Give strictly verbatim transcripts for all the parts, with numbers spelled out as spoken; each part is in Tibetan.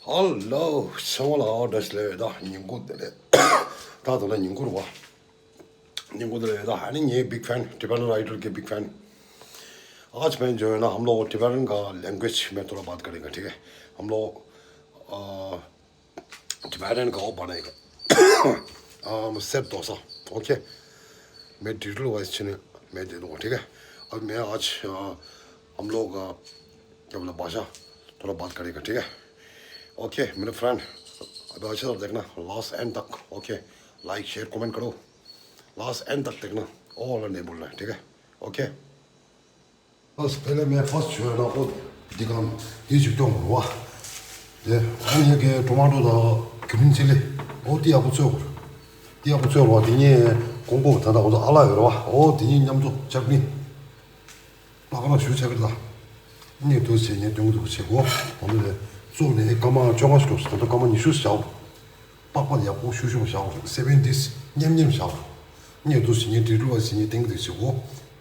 Hello, ཚང་མ་ལ་བཀྲ་ཤིས་བདེ་ལེགས། ད་ཉིན་གུང་བདེ་ལེགས། ད་ད་ལ་ཉིན་གུང་རེད་པ། ཉིན་གུང་བདེ་ལེགས། ད་ཨ་ནི་ངའི་big fan, Tibetan Writer གི་big fan. आज मैं जो है ना, हम लोग Tibetan का language में थोड़ा बात करेंगे, ठीक है? हम लोग, अ, Tibetan का वो बनाएगा। अम, सेट डोसा, ओके? मैं डिटेल वाइज चीज़ें मैं दे दूंगा, ठीक है? अब मैं आज, अ, हम लोग, अ, क्या बोला, भाषा थोड़ा बात करेगा, ठीक है? ओके, मेरे फ्रेंड, अभी अच्छे से देखना, लास्ट एंड तक, ओके? लाइक, शेयर, कमेंट करो, लास्ट एंड तक देखना, और नहीं बोलना है, ठीक है? ओके? ཨོ་དཔེ་ལས་མེད་ཕོ་སི་ཞོ་ཡ་ན་ཨོ་འདི་གམ་འདི་ཅིག་སྟོན་དགོས་རེད་བ། དེ་ཨ་ནི་གི་ཊོ་མ་ཊོ་དང་གི་རིན་ཆི་ལི་ཨོ་འདི་ཡག་པོ་བཙོས་དགོས་རེད། འདི་ཡག་པོ་བཙོས་རེད་བ། དེ་ཉིད་ཀོང་པོ་ད་ལྟ་ཨོ་ད་ཨ་ལ་ཡོད་རེད་བ། ཨོ་དེ་ཉིད་མཉམ་བཙོ་ཅག་ནི་པགས་པ་ཞུ་ཆ་གི་ད་ནི་དུ་བྱས་ནས་སྟོན་གི་འདུག་བྱེད་དགོས། ཨོ་ནི་རེད་བཙོ་ནས་སྐར་མ་བཅོ་ལྔ་ཞིག་འགྲོ་སོང་། ད་ལྟ་སྐར་མ་ཉི་ཤུ་ཞིག་བྱའོ། པགས་པ་ཡག་པོ་ཤུ་ཤུ་བཞག་རོགས། སེ་བེན་ཏིས་མཉམ་མཉམ་བཞག་རོགས། ཉེ་དུ་ཞིག་ཉེ་དྲིལ་བ་ཞིག་ཉེ་ཏིང་ཏིག་ཞིག་གོ།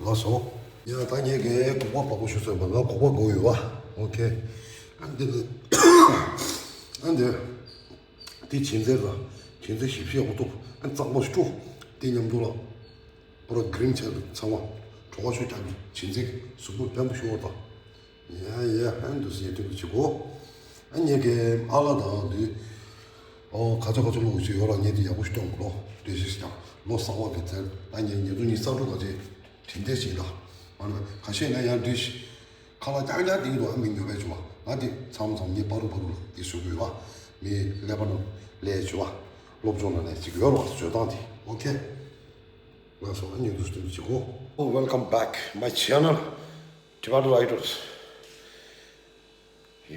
ལགས་སོ། ཡ་ད་ངས་ཀྱི་གོག་པ་བག་པོ་ཤུ་ཚོད་པ་ང་གོག་པ་དགོས་ཡོད་བ། ཨོ་ཁེ། ཨ་འདི་ཨ་འདི་འདི་བྱིན་ཚེ་ལ་བྱིན་ཚེ་ཞིབ་བཤེར་འོ་ཏོ་ཨ་གཙང་མོ་ཞིག་སྤྲོ། དེ་མཉམ་དུ་ལ་པུ་ར་གི་རིན་ཆེ་ཚང་མ་གྲོ་བ་ཤུ་རྒྱག་གི་བྱིན་ཚེ་གཟུགས་པོ་བརྟན་པོ་ཞུ་བ་དང་། ཡ་ཡ་ཧན་དུ་ཟེར་དུ་ཅི་གོ། ཨ་ཉེ་གེ་ཨ་ལ་དང་དུ། ཨོ་ཁ་ཚོ་ཁ་ཚོ་ལོ་ཅི་ཡོ་ལ་ཉེ་དུ་ཡག་པོ་ཞིག་གཏོང་གོ་ལོ། དེ་ཞིག་ཀྱང་ལོ་གསར་བ་གི་ཚེ་ད་ཉེ་ཉེ་དུ་ཉི་ས་དྲུག་ག་ཅེ་དྲིན་དེ་ཞིག་ལ། ཨ་ནི་ཁ་ཤས་ན་ཡང་དུ་ཤི། ཁ་ལ་རྐྱང་རྐྱང་དེ་གི་དུ་ཨ་མི་ཉོ་བས་ཅུ་བ། ང་དེ་ཚང་མ་ཚང་མ་ཉེ་པ་རུ་པ་རུ་ལ་དེ་ཞུ་དགོས་བ། མི་ཀླད་པ་ནང་ལས་ཅུ་བ། སློབ་སྦྱོང་ལ་ནས་ཅིག་ཡོ་ལ་བ་བཟོ་སྟངས་དེ་ཨོ་ཁེ། ང་སོང་ཨ་ཉེ་དུ་སྟོན་ཅི་གོ། Oh, welcome back my channel, Tibetan Writers. ये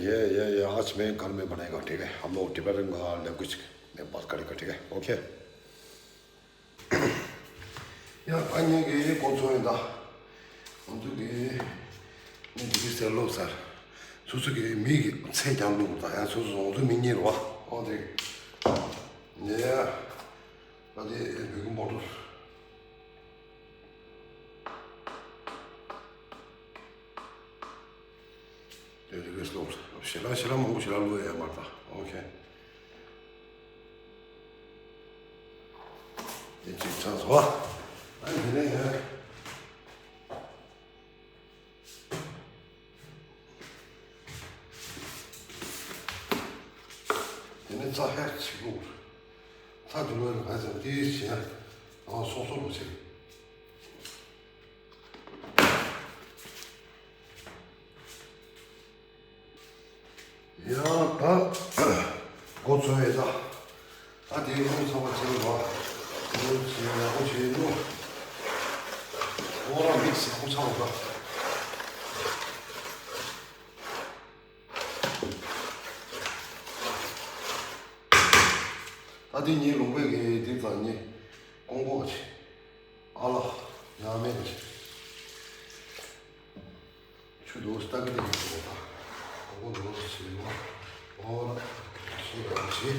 ये ये ये आज मैं घर में बनाएगा, ठीक है? हम लोग टिबेटन का लैंग्वेज में बात करेगा, ठीक है? ओके। ཡ་ཨ་ཉེ་གེ་གོ་ཚོ་ཡིན་ད། ང་ཚོ་གེ་ནི་འདི་གི་སེ་ལོ་སར་སོ་སོ་གེ་མི་གི་ཚེ་ཀྱང་ལུག་ད་ཡང་སོ་སོ་ང་ཚོ་མི་གཉིས་རེད་བ། ཨོ་དེ་ནས་ཡ་ཨ་དེ་བོད་གི་མོ་ཊར། དེ་རིགས་ལོ། ཞེ་དྲག་ཞེ་དྲག་མང་པོ་ཞེ་དྲག་ལོ་ཡ་མར་ད། ཨོ་ཁེ། དེ་ཅིག་ཚང་སོ། ཨ་ནི་དེ་ནས་ཡ། དེ་ནས་རྩྭ་ཧེ་ཆིག་པོ། རྩྭ་དུ་ལོ་ལ་ག་ཚད་དེ་བྱས། ཨ་སོ་སོ་ལོ་ཆེ། ཡང་ད་འགོ་ཚོ་ཡོད་ད། ད་དེའི་རླུང་ཚ་བ་བྱེད་རོགས། རླུང་བྱེད་ཡག་པོ་བྱེད་རོགས། ཨོ་ར་མིག་སི་ཡག་པོ་ཆགས་རོགས་ད། ད་དེ་ཉིན་ལུང་པའི་གི་དེ་ཙམ་ཉིན་ཀོང་པོ་གི་ཨ་ལ་ཡང་མེད་གི། ཆུ་དུ་སྟ་གི་དེ་གི་ཞོག་ད། ཀོང་པོ་དུ་ཞི་བ་ཨོ་ལ་ཞི་ག་ཞི།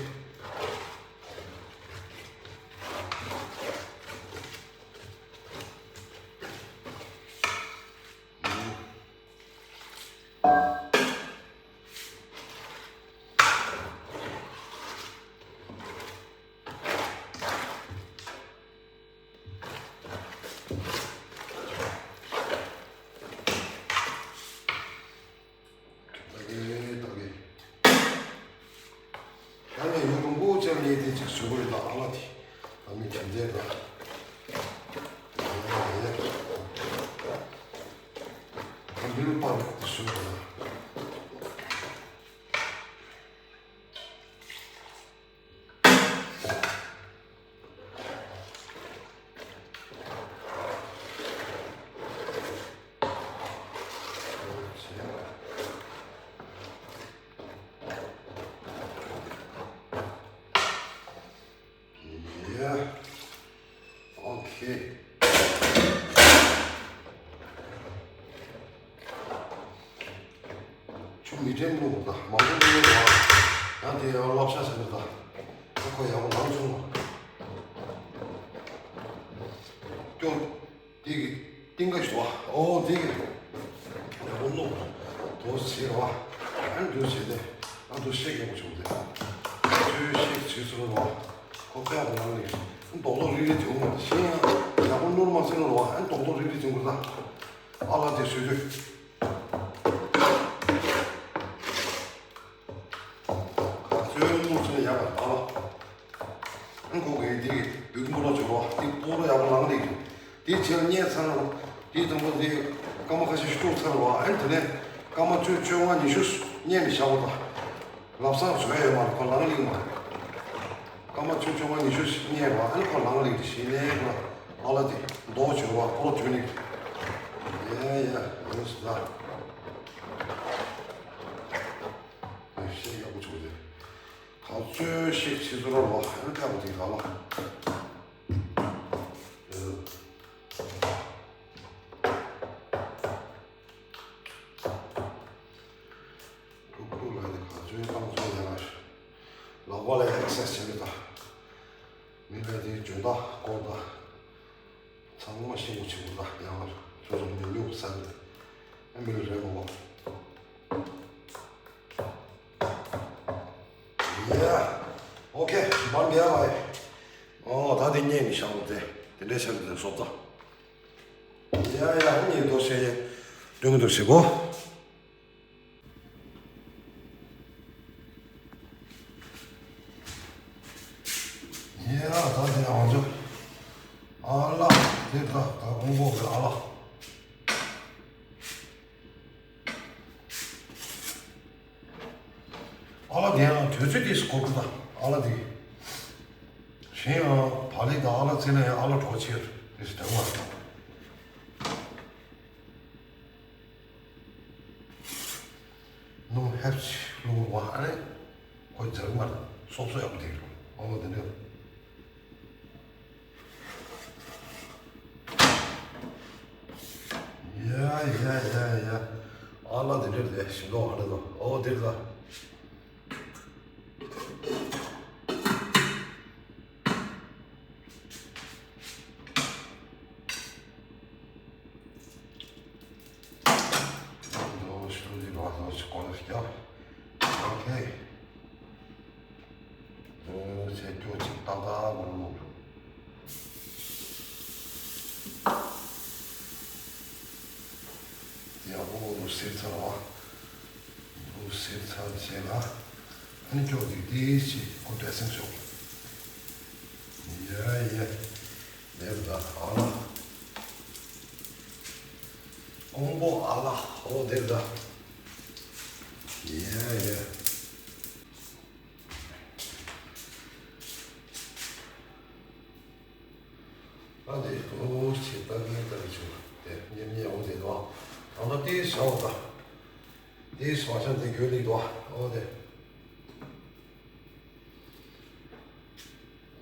ད་གི་ད་གི། ད་ནི་ཡུ་རུ་མགོ་ཅན་ལས་དེ་ཅིག་ཞུ་གི་རེད་ད་ཨ་ལ་དེ། ད་ནི་དྲན་རྗེས་ད། ད་མི་རུ་པ་རེད་ཞུ་གི་རེད། ཡ། ཨོ་ཁེ། ཆུ་མི་དྲན་ལུགས་དང་མང་པོ་མི་ཡོད་པ། ཡང་དེ་ཡང་བསླབ་བྱ་ཟེར་ན་དང་། ཁོ་ཁོ་ཡག་པོ་ལངས་བྱུང་བ། སྐྱོ། དེ་གི་གཏིང་ཁ་ཞིག་བ། ཨོ་དེ་གི་ཡག་པོ་ལུགས་དོ་ཟེར་བ། ཡང་འདུག་ཟེར་ཏེ། ཨ་ ཁོ་ཚོ་ཤེག་ཡག་པོ་བྱུང་ཟེར། ཁོ་ཚོས་ཤེག་བྱེད་ཚུལ་ལ་ཁོ་དཔེ་ཡག་པོ་ནང་ནས་རྡོག་རྡོག་རིལ་རིལ་བྱུང་མ་གཞན་ཡང་ཡག་པོ་བསྣུར་མ་ཟེར་ལ་ཨ་ནི་རྡོག་རྡོག་རིལ་རིལ་བྱུང་གི་རེད་ད། ཨ་ལ་དེ་བཟོས་དུས། ཁོ་ཚོས་བསྣུར་ཚུལ་ཡག་པ་རེད་ཨ་ལ། ཨང་ཁོ་གིས་འདི་བོད་ཀྱི་སྤོ་ལོ་སྦྱོར་བ་འདི་སྤོ་ལོ་ཡག་པོ་ལངས་ལེགས་རེད། འདི་བྱས་ལ་བསྙལ་ཚར་ལ་འདི་དང་པོ་འདི་སྐར་མ་ཁ་ཤས་ཤིག་སྤྲོ་ཚར་བ་ཨན་དེ་ནས་སྐར་མ་བཅུ་བཅོ་ལྔ་ཉི་ཤུ་བསྙལ་ནས་བཞག་པ་དང་། ལབ་སང་བཟོ་ཡ་ཡོད་མ་རེད་ཁོ་ལངས་ལེགས་མ་རེད། སྐར་མ་བཅུ་བཅོ་ལྔ་ཉི་ཤུ་བསྙལ་བ་ཨན་ཁོ་ལངས་ལེགས་རེད་ཞེས་ནས་ཁོ་ཨ་ལ་དེ་མདོག་སྦྱོར་བ་སྤོ་ལོ་སྦྱོར་ནི་རེད། ཡ་ཡ་ཡོད་སྲིད་ད། ཤེག་ཡག་པོ་བྱུང་རེད། ད་ཚོས་ཤེག་ཆེ་ཚོ་ར་ལོ་ཧན་ཁ་བ་དེ་ག་ལ། ཀྲུག་ཀྲུག་ལ་དེ་ག་ཚོའི་བཏང་ཚོ་ཡང་ལག་པ་ལ་ཨེག་སར་སའིཛ་བྱེད་མི་ད། མི་ལ་དེ་འཇོན་ཐང་དཀོན་ཐང་། ཚང་མ་ཤེས་པོ་ཆེ་པོ་ད་ཡང་ལ་ཁྱོད་ཚོ་ཉུང་ཉུང་ས་རེད། ཨ་མི་ལ་རེད་མོ། ཡ། ཨོ་ཁེ། མར་འགྱངས་བ་ཡི། ཨོ་ད་དེ་ཉན་ནི་ཤ་མོ་དེ་དེ་འདྲའི་ཤ་མོ་དེ་སོབ་ད། ཡ་ཡ་ཉན་དོ་ཤེས་ཡེ། སྟོན་གི་འདུག་ཞེ་གོ། ཡ་ད་དེ་ཨང་ཅོ། ཨ་ལ། དེ་ད་ད་ཀོང་པོ་གི་ཨ་ལ། ཨ་ལ་དེ་ཡང་དུས་ཚོད་དེ་སྐོར་གི་ད་ཨ་ལ་དེ། གཞན་ཡང་བག་ལེབ་དང་ཨ་ལ་བརྩིས་ན་ཡང་ཨ་ལ་གྲོགས་ཆེ་རེད་དེ་དོན་མ་རེད། སྣུམ་ཧེབ་ཅིག་བླུགས་པ་ཨ་ནི་ཁོ་འཛེར་མ་རེད་སོབ་སོབ་ཡག་པོ་དེ་རེད་ཨ་ལ་དེ་འདྲ། ཡ་ཡ་ཡ་ཡ། ཨ་ལ་དེ་འདྲ་རེད་ཞིམ་མདོག་ཨ་འདྲ་འདུག་ཨོ་དེ་རེད་ད། འདུག་ཤུ་ལི་བ་འདུག་ཅི་གོ་ལ་སྐྱབས། ཨོ་ཁེ། འདུག་ཚེ་སྐྱོ་ཅིག་ཏག་ཏག་གོ་ལུགས། ཡག་པོ་འདུག་སེར་ཚར་བ། འདུག་སེར་ཚར་བྱས་ལ། ཨ་ནི་སྐྱོ་ཅིག་དེ་ཅི་གོ་འདྲ་སེམས་ཤོག་ཡ་ཡ། དེར་ད་ཨ་ལ། ཀོང་པོ་ཨ་ལ་ཨོ་དེར་ད། ཡ་ཡ། ཨ་དེ་ཨོ་ཆེ་ད་གིན་ད་གི་ཆུ་དེ་ཉེ་ཉེ་ཨོ་དེ་ད། ཨ་ད་དེ་ཤ་བ་ད། དེ་ཤ་བ་ཤ་དེ་གྱོད་ལི་ད་ཨོ་དེ།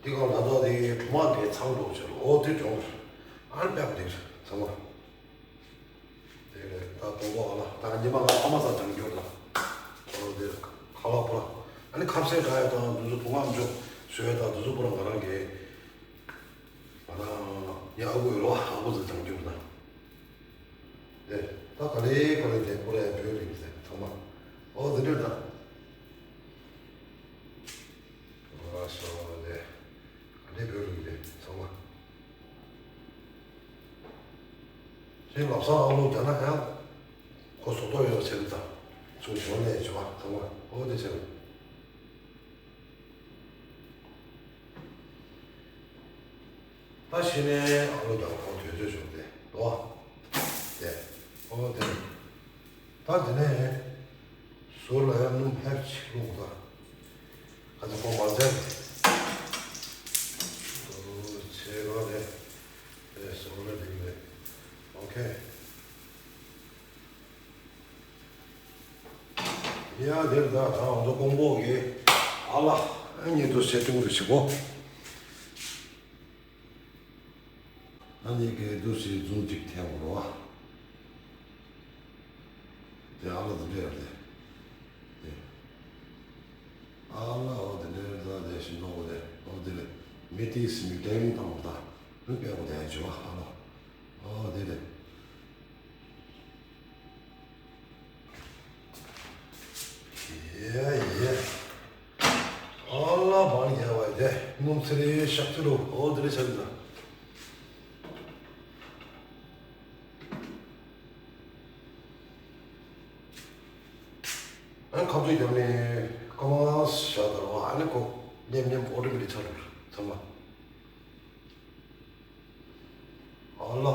དེ་གང་ལ་དོ་དེ་བུ་མ་དེ་ཚང་འགྲོ་ཆེ་ལོ་ཨོ་དེ་གྱོང་། ཨ་ནི་པེག་དེ་ཚང་མ། དེ་རེད་ད་དོ་གོ་ཨ་ལ་ད་ཉི་མ་ལ་ཨ་མ་ས་ཐང་གྱོར་ད། ཨོ་དེ་ཁ་ལག་པོ་ལ་ཨ་ནི་ཁབ་སེ་ད་ཡ་དང་དུ་ཚོ་བུ་མ་མཆོག་ཤོད་ད་དུ་ཚོ་པོ་རང་ག་རང་གི་ང་རང་ཡ་ཨ་ཁུ་ཡོད་ལོ་ཨ་ཁུ་ས་ཐང་གྱོར་ད། དེ་ད་ག་ལེ་ག་ལེ་དེ་ཁོ་རེ་བོད་རིགས་དེ་ཚང་མ་ཨོ་དེ་འདྲ་ད། ཨ་ཤོ་དེ་ག་ལེ་བོད་རིགས་དེ་ཚང་མ། ཁྱེད་ལབ་སང་ཨ་ལོ་རྒྱ་ནག་ཡང་ཁོ་བཟོ་ལྟོ་ཡོད་ཟེར་ད། ཚུར་བྱོན་ནས་བྱོས་པ་ཚང་མ་ཨོ་དེ་ཟེར། ད་ཕྱི་ནས་ཨ་ལོ་རྒྱ་ཁོ་དུས་ཚོད་བྱུང་སྟེ་འདུག་བ། དེ་ཨོ་དེ། ད་དེ་ནས་ཟུར་ལ་ཡང་སྣུམ་ཧེབ་ཅིག་བླུགས་ད། ཁ་ཚ་ཁོ་མ་ཟད། ཨོ་ཚེ་རོ་རེད། དེ་ཟུར་ལ་འགྲིག་རེད། ཨོ་ཁེ། ཡ་དེར་ད་ད་ང་ཚོ་ཀོང་པོ་གི་ཨ་ལ་ཨ་ཉེ་དུ་ཟེར་ཏུང་རེ་ཞིག་གོ། ཨ་ནི་གེ་དུ་སི་འཛུམ་གཅིག་འཐེན་བོར་བ། དེ་ཨ་ལ་དུ་འདྲེ་ཡར་དེ། དེ། ཨ་ལ་འོ་དེ་འདྲེ་རེ་ད་དེ་ཤིང་ཏོག་གོ་དེ་འོ་དེ་ལེ། མི་ཏི་སི་མི་ཏེམ་དང་བོ་ད། མི་པེ་གོ་དེ་ཡ་ཇི་བ་ཨ་ལ། འོ་དེ་ལེ། ཡེ་ཡེ། ཚེ་རིང་ཤག་ཚེ་རུ་ཨོ་དེ་རེད་ཆ་རེད་ད། ཨ་ཁ་བརྡུང་བརྒྱབ་ནས་སྐར་མ་ཞག་ལྟར་བ་ཨ་ནི་ཁོ་ལེམ་ལེམ་ཨོ་ཏོ་མེ་ཊིག་ཚར་འགྲོ་ཚང་མ། ཨ་ལ།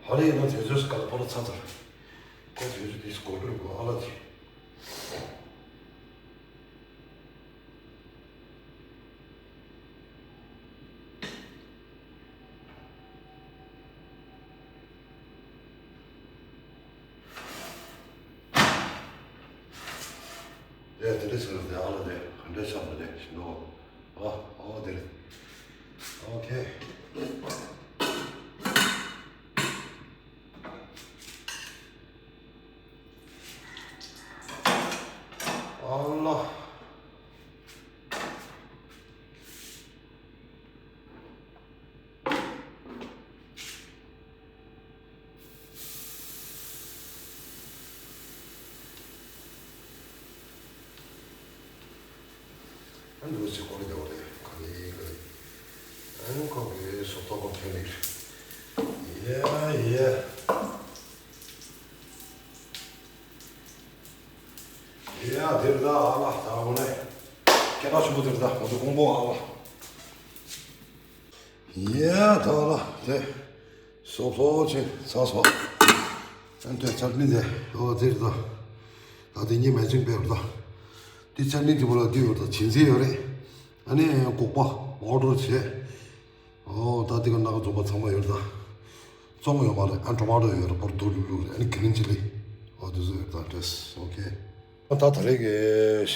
ཧ་ལས་ཡིན་ན་དུས་ཚོད་སྐར་ཕོ་ལ་ཚ་ཚར། ཁོ་དུས་ཚོད་དེ་སྐོར་དུས་གོ་ཨ་ལ་དེ། ཡ་དེ་འདྲ་ཟེར་ཏེ་ཨ་ལ་དེ་ག་འདྲ་ཆགས་པ་རེད་ཞེ་ན། ཨ་ཨ་དེ་རེད། ཨོ་ཁེ། ཨ་ལ། ཨ་འདུག་སེ་སྐོར་རྒྱག་རེད་ག་ལེ་ག་ལེ། ཨ་ནི་ཁོ་གི་སོ་ཐོག་པ་ཁྱོད་ནི། ཡ་ཡ། ཡ་དེར་ད་ཨ་ལ་ད་འོ་ནས། སྐད་གྲགས་ཆེན་པོ་དེར་ད་ང་ཚོ་ཀོང་པོ་ཨ་ལ། ཡ་ད་ལ་དེ། སོ་སོ་ཆེ་ཚ་སོ། ཨན་དེ་ཆར་ནི་དེ་ཨོ་དེར་ད། ད་དེ་ཉི་མ་ཅིག་པེར་ད། དེ་ཆར་ནི་དེ་བོ་ལ་དེ་ཡོད་ད་བྱིན་ཟི་ཡོད་རེད། ཨ་ནི་ལྐོག་པ་ཨོ་ཌར་བྱས། ཨོ་ད་དེ་ག་ནག་འཛོམས་པ་ཚང་མ་ཡོད་ད། བཙོང་ཡོད་མ་རེད་ཨ་ཊོ་མ་ཊོ་ཡོད་རེད་པོར་རྡོ་ལུག་ལུག་རེད་ཨ་ནི་གི་རིན་ཅི་ལི། ཨོ་དེ་ཚོ་ཡོད་ད་འདྲེས་ཨོ་ཁེ། ཨ་ད་ད་རེས་ཀྱི།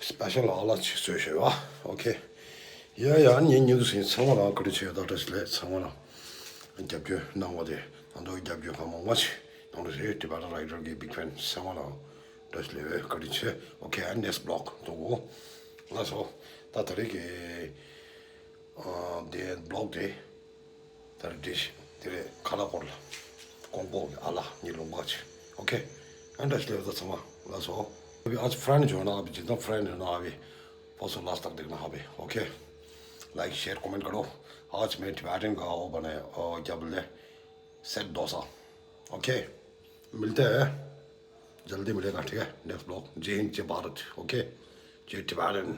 སི་པེ་ཤལ་ཨ་ལ་ཅིག་བཟོས་ཤོད་བ། ཨོ་ཁེ། ཡ་ཡ་ཨ་ནི་ངའི་ཉིན་དུ་ཟིན་ཚང་མ་ལ་བཀའ་དྲིན་ཆེ་ད་བཀྲ་ཤིས་བདེ་ལེགས་ཚང་མ་ལ། རྒྱབ་སྐྱོར་གནང་བ་དེ་ང་ཚོ་རྒྱབ་སྐྱོར་གང་མང་མང་ཞིག་གནང་རོགས་ཞེས་Tibetan Rider གི་big fan ཚང་མ་ལ་བཀྲ་ཤིས་བདེ་ལེགས་བཀའ་དྲིན་ཆེ། ཨོ་ཁེ་ཨ་ནི་next vlog ཐོག་ལ་སོ། ད་ད་རེས་ཀྱི་དེ་vlog དེ། ད་རེས་འདྲེས་དེ་རེད་ཁ་ལག་སྐོར་ལ། ཀོང་པོ་གི་ཨ་ལ་ཉི་ལུང་པ་ཆེ། ཨོ་ཁེ། ཨ་འདྲ་ཞིག་ལས་ད་ཚང་མ་ལ་སོ། ཨ་ཅི་friend ཇོ་ན་ཨ་བི་ཇི་ད་friend ན་ཨ་བི། ཕོ་སོ་ལ་སྟག་དེག་ན་ཨ་བི། ཨོ་ཁེ། Like share comment करो। आज मैं Tibetan का वो बने क्या बोलते हैं, सेट डोसा। ओके। मिलते हैं। जल्दी मिलेगा, ठीक है, next vlog। जय हिंद, जय भारत। ओके। जय Tibetan।